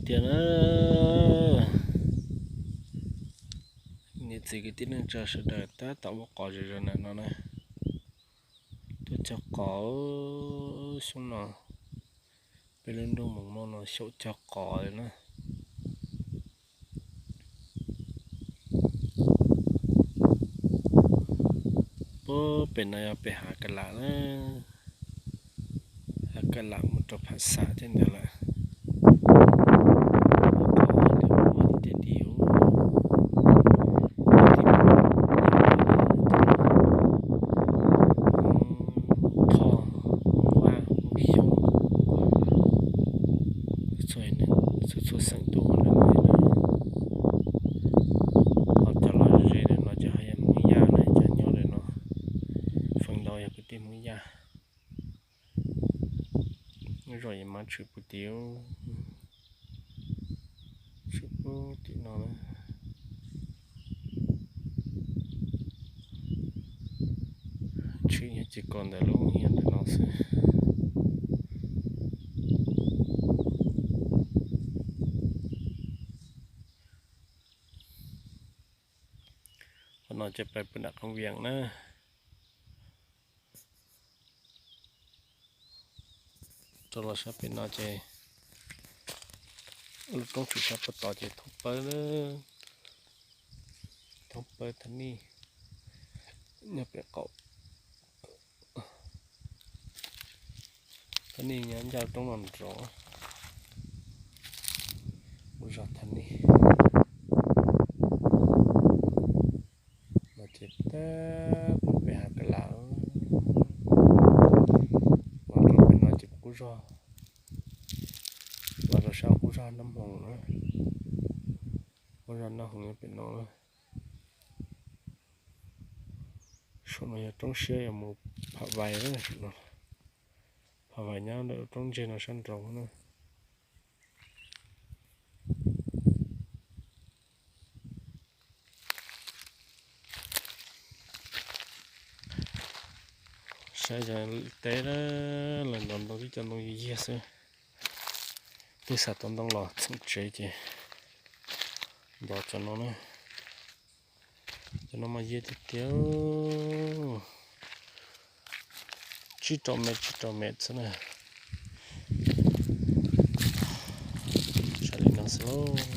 tiag na. Niam txiv kwv tij neej tsa sawv daws, tab tom ua qos zom zaws ntawm no na. Tuaj cog qos xyoo no, peb lub nroog Moos Moj no xyaum cog qos li na. Puag pem no yog pem hav Kas Lam na, hav Kas Lam mus rau Pham Xam tej ntawd lawm. Qos tiag tiag, Thoj, Vaj, Xyooj, txhua txhua xeem tuaj ua ntawm no na. Ho cov lom zem ntawm no ces ho yog Hmoob Yaj na, cov nyob ntawm no feem ntau yog kwv tij Hmoob Yaj. Zos Yim Mab tshwm puag tim, tshwm puag tim no na. Tshwm yog ces kom ntawm lub yog ntawm no xwb. Qhov no ces pais puag nram Qhov Vias na. Rau los sab pem no ces lub roob tshwm sab puag tod ces thoob pawg, thoob pawg Thaj Nij nyob pem qaum. Thaj Nij nyob ncaj roob no nrov, ua zog Thaj Nij. No ces tab pem hav Kas Lam, los rau pem no ces qub zog, los rau sab qub zog Nab Hmoov na. Qub zog Nab Hmoov nyob pem no. Saum no yog roob siab yog mus Pham Vais, Pham Vais nyob ntawm roob ntseg no sab nraud na. Saib cov teb, lawv ntov ntoo twb cov ntoo yig yig xwb. Twb xa tau ntoo los txheem tsev ces ntov cov no na. Cov no mas yig tiag tiag, tsib rau mev tsib rau mev xwb na. Saib li no xwb lauj.